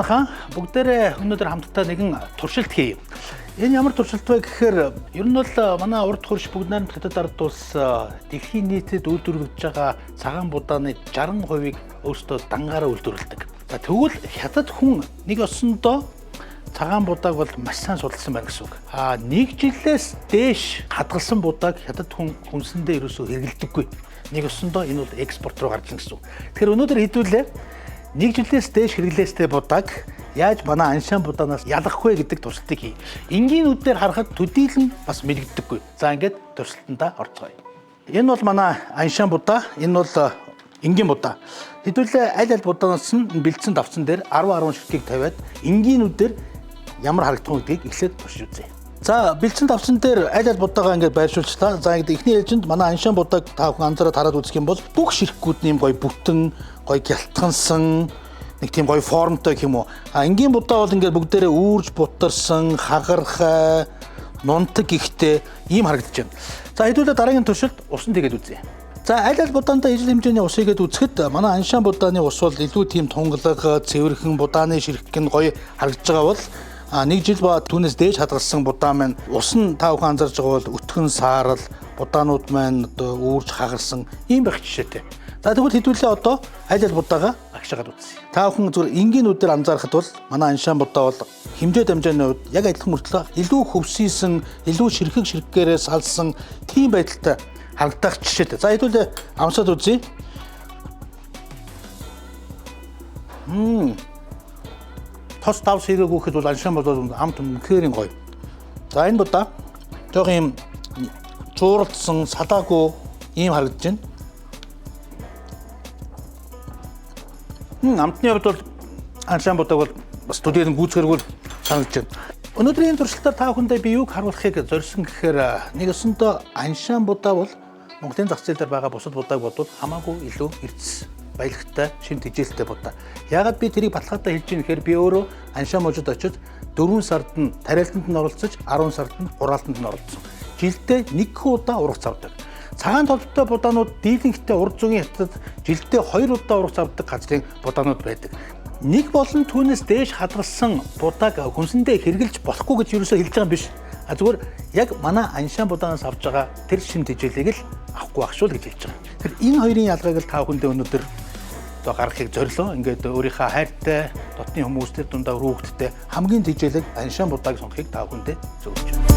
Манайхан бүгдээрээ өнөөдөр хамтдаа нэгэн туршилт хийе. Энэ ямар туршилт вэ гэхээр ер нь бол манай урд хөрш бүгд найрамд Хятад ард улс дэлхийн нийтэд үйлдвэрлэж байгаа цагаан будааны 60%-ийг өөрсдөө дангаараа үйлдвэрлэдэг. За тэгвэл Хятад хүн нэг осондоо цагаан будааг бол маш сайн судалсан байна гэсэн үг. А нэг жилээс дээш хадгалсан будааг Хятад хүн хүнсэндээ ерөөсөө хэрэглэдэггүй. Нэг осондоо энэ бол экспорт руу гарч ирнэ гэсэн үг. Тэгэхээр өнөөдөр хэдүүлээ нэг жилээс дээш хэрэглээстэй будааг яаж манай аншаан будаанаас ялгах вэ гэдэг туршилтыг хий. Энгийнүүдээр харахад төдийлөн бас мэдэгддэггүй. За ингээд туршилтандаа орцгоё. Энэ бол манай аншаан будаа, энэ бол энгийн будаа. Хэдүүлээ аль аль будаанаас нь бэлдсэн давцсан дээр 10 10 ширхгийг тавиад энгийнүүдээр ямар харагдах вэ гэдгийг эхлээд туршиж үзье. За бэлдсэн давцсан дээр аль аль будаагаа ингээд байршуулчлаа. За ингээд эхний ээлжинд манай аншаан будааг та бүхэн анзаараад хараад үзэх юм бол бүх ширхгүүд нь юм гоё бүтэн, гоё гялтгансан нэг тийм гоё формтой гэх юм уу. А энгийн будаа бол ингээд бүгдээрээ үүрж бутарсан, хагархай, нунтаг ихтэй ийм харагдаж байна. За хэдүүлээ дараагийн туршилт усан тэгээд үзье. За аль аль будаандаа ижил хэмжээний ус игээд үзэхэд манай аншаан будааны ус бол илүү тийм тунгалаг, цэвэрхэн будааны ширхэг нь гоё харагдаж байгаа бол нэг жил ба түүнээс дээш хадгалсан будаа маань ус нь та бүхэн анзаарч байгаа бол өтгөн саарал будаанууд маань одоо үүрж хагарсан ийм байх жишээтэй. За тэгвэл хэдүүлээ одоо аль аль будаагаа агшаагаад үзье. Та бүхэн зүгээр энгийнүүдээр анзаарахад бол манай аншаан будаа бол хэмжээ дамжааны хувьд яг адилхан мөртлөө илүү хөвсийсэн, илүү ширхэг ширхгээрээ салсан тийм байдалтай харагдах жишээтэй. За хэдүүлээ амсаад үзье. Тос давс хийгээгүй гэхэд бол аншаан будаа амт үнэхээр гоё. За энэ будаа жоох юм зууралдсан, салаагүй ийм харагдаж байна. Амтны хувьд бол аншаан будааг бол бас төдийлөн гүйцэхэргүй санагдаж байна. Өнөөдрийн туршилтаар та бүхэндээ би юуг харуулахыг зорьсон гэхээр нэг өсөндөө аншаан будаа бол Монголын зах зээл дээр байгаа бусад будааг бодвол хамаагүй илүү эрдэс баялагтай, шин тэжээлтэй будаа. Яагаад би тэрийг баталгаатай хэлж ийм гэхээр би өөрөө аншаан мужид очиж 4 сард нь тариалтанд нь оролцож, 10 сард нь хураалтанд нь оролцсон. Жилдээ нэг удаа ургац авдаг. Цагаан толботой будаанууд дийлэнхтэй урд зүүн хятад жилдээ 2 удаа ургац авдаг газрын будаанууд байдаг. Нэг болон түүнээс дээш хадгалсан будааг хүнсэндээ хэрэглэж болохгүй гэж юусоо хэлж байгаа юм биш. А зүгээр яг манай аншаан будаанаас авч байгаа тэр шин тэжээлийг л авахгүй байх шүү л гэж хэлж байгаа. Тэгэхээр энэ хоёрын ялгааг л та бүхэндээ өнөөдөр одоо гаргахыг зорилоо. Ингээд өөрийнхөө хайртай дотны хүмүүстэй дундаа хүүхдтэй хамгийн тэжээлэг аншаан будааг сонгохыг та бүхэндээ зөвлөж байна.